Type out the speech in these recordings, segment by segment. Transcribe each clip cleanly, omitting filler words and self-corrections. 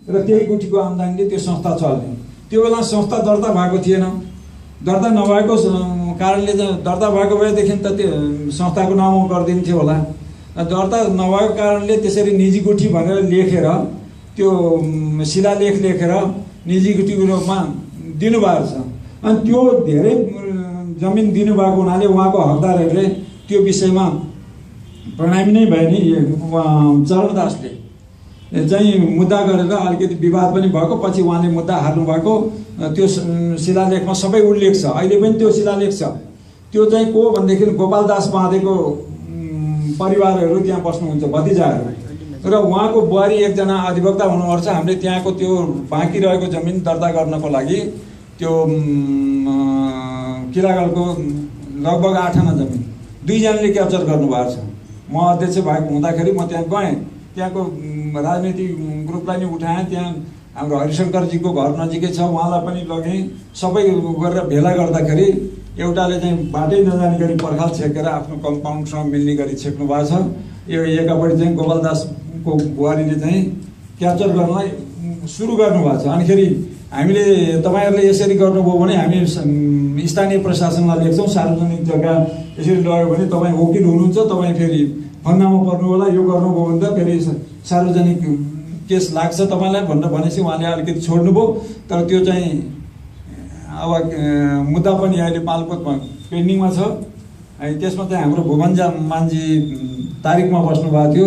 र त्यही गुठीको आम्दानीले त्यो संस्था चल्ने। त्यो बेला संस्था दर्ता भएको थिएन। दर्ता नभएको कारणले दर्ता भएको भएदेखि त त्यो संस्थाको नाममा गरिदिन्थ्यो होला। दर्ता नभएको कारणले त्यसरी निजी गुठी भनेर लेखेर त्यो शिलालेख लेखेर निजी गुठीको रूपमा दिनुभएको छ। अनि त्यो धेरै जमिन दिनुभएको हुनाले उहाँको हकदारहरूले त्यो विषयमा प्रणामी नै भयो नि। चरणदासले चाहिँ मुद्दा गरेर अलिकति विवाद पनि भएको, पछि उहाँले मुद्दा हार्नु भएको। त्यो शिलालेखमा सबै उल्लेख छ, अहिले पनि त्यो शिलालेख छ। त्यो चाहिँ को भनेदेखि गोपालदास बाँधेको परिवारहरू त्यहाँ बस्नुहुन्छ, भतिजाहरू, र उहाँको बुहारी एकजना अधिवक्ता हुनुपर्छ। हामीले त्यहाँको त्यो बाँकी रहेको जमिन दर्ता गर्नको लागि त्यो किरागलको लगभग 8 आना जमिन 2 जनाले क्याप्चर गर्नुभएको छ। म अध्यक्ष भएको हुँदाखेरि म त्यहाँ गएँ, त्यहाँको राजनीतिक ग्रुपलाई नि उठाएँ। त्यहाँ हाम्रो हरिशङ्करजीको घर नजिकै छ, उहाँलाई पनि लगेँ। सबै गरेर भेला गर्दाखेरि एउटाले चाहिँ बाटै नजाने गरी पर्खाल छेकेर आफ्नो कम्पाउन्डसँग मिल्ने गरी छेक्नु भएको छ। यो एकापट्टि चाहिँ गोपालदासको बुहारीले चाहिँ क्याप्चर गर्नलाई सुरु गर्नुभएको छ। अनिखेरि हामीले तपाईँहरूले यसरी गर्नुभयो भने हामी स्थानीय प्रशासनलाई लेख्छौँ, सार्वजनिक जग्गा यसरी लग्यो भने तपाईँ वकिल हुनुहुन्छ, तपाईँ फेरि फन्दामा पर्नु होला, यो गर्नुभयो भने त फेरि सार्वजनिक केस लाग्छ तपाईँलाई भनेर भनेपछि उहाँले अलिकति छोड्नुभयो। तर त्यो चाहिँ अब मुद्दा पनि अहिले पालकोटमा पेन्डिङमा छ। अनि त्यसमा चाहिँ हाम्रो भुवनजा मान्जी तारिकमा बस्नु भएको थियो,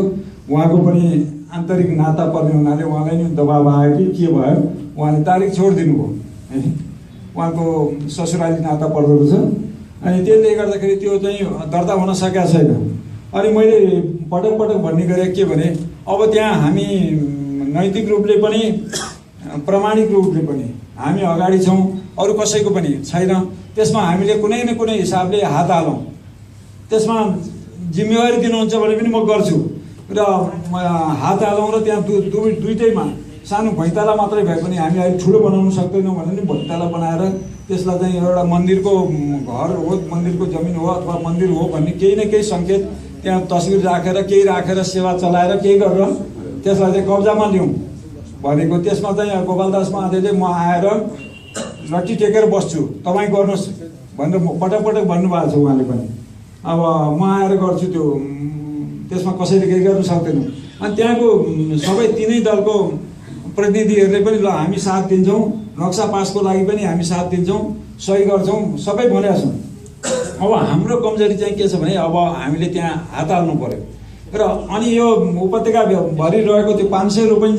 उहाँको पनि आन्तरिक नाता पर्ने हुनाले उहाँलाई नि दबाब आयो कि के भयो, उहाँले तारिक छोडिदिनु भयो। उहाँको ससुराली नाता पर्दो रहेछ। अनि त्यसले गर्दाखेरि त्यो चाहिँ दर्ता हुन सकेको छैन। अनि मैले पटक पटक भन्ने गरेँ के भने अब त्यहाँ हामी नैतिक रूपले पनि प्रामाणिक रूपले पनि हामी अगाडि छौँ, अरू कसैको पनि छैन। त्यसमा हामीले कुनै न कुनै हिसाबले हात हालौँ, त्यसमा जिम्मेवारी दिनुहुन्छ भने पनि म गर्छु। र हात हालौँ र त्यहाँ दुईटैमा सानो भैँताला मात्रै भए पनि हामी अहिले ठुलो बनाउन सक्दैनौँ भने नि भैँताला बनाएर त्यसलाई चाहिँ एउटा मन्दिरको घर हो, मन्दिरको जमिन हो अथवा मन्दिर हो भन्ने केही न केही सङ्केत त्यहाँ तस्बिर राखेर केही राखेर सेवा चलाएर केही गरेर त्यसलाई चाहिँ कब्जामा ल्याउँ भनेको। त्यसमा चाहिँ गोपालदास महादेवले म आएर लट्ठी टेकेर बस्छु, तपाईँ गर्नुहोस् भनेर पटक पटक भन्नुभएको छ उहाँले पनि। अब म आएर गर्छु, त्यो त्यसमा कसैले केही गर्न सक्दैनौँ। अनि त्यहाँको सबै तिनै दलको प्रतिनिधिहरूले पनि ल हामी साथ दिन्छौँ, नक्सा पासको लागि पनि हामी साथ दिन्छौँ, सही गर्छौँ, सबै भनेका छौँ। अब हाम्रो कमजोरी चाहिँ के छ भने अब हामीले त्यहाँ हात हाल्नु पर्यो। र अनि यो उपत्यका भरि रहेको त्यो 500 रोपनी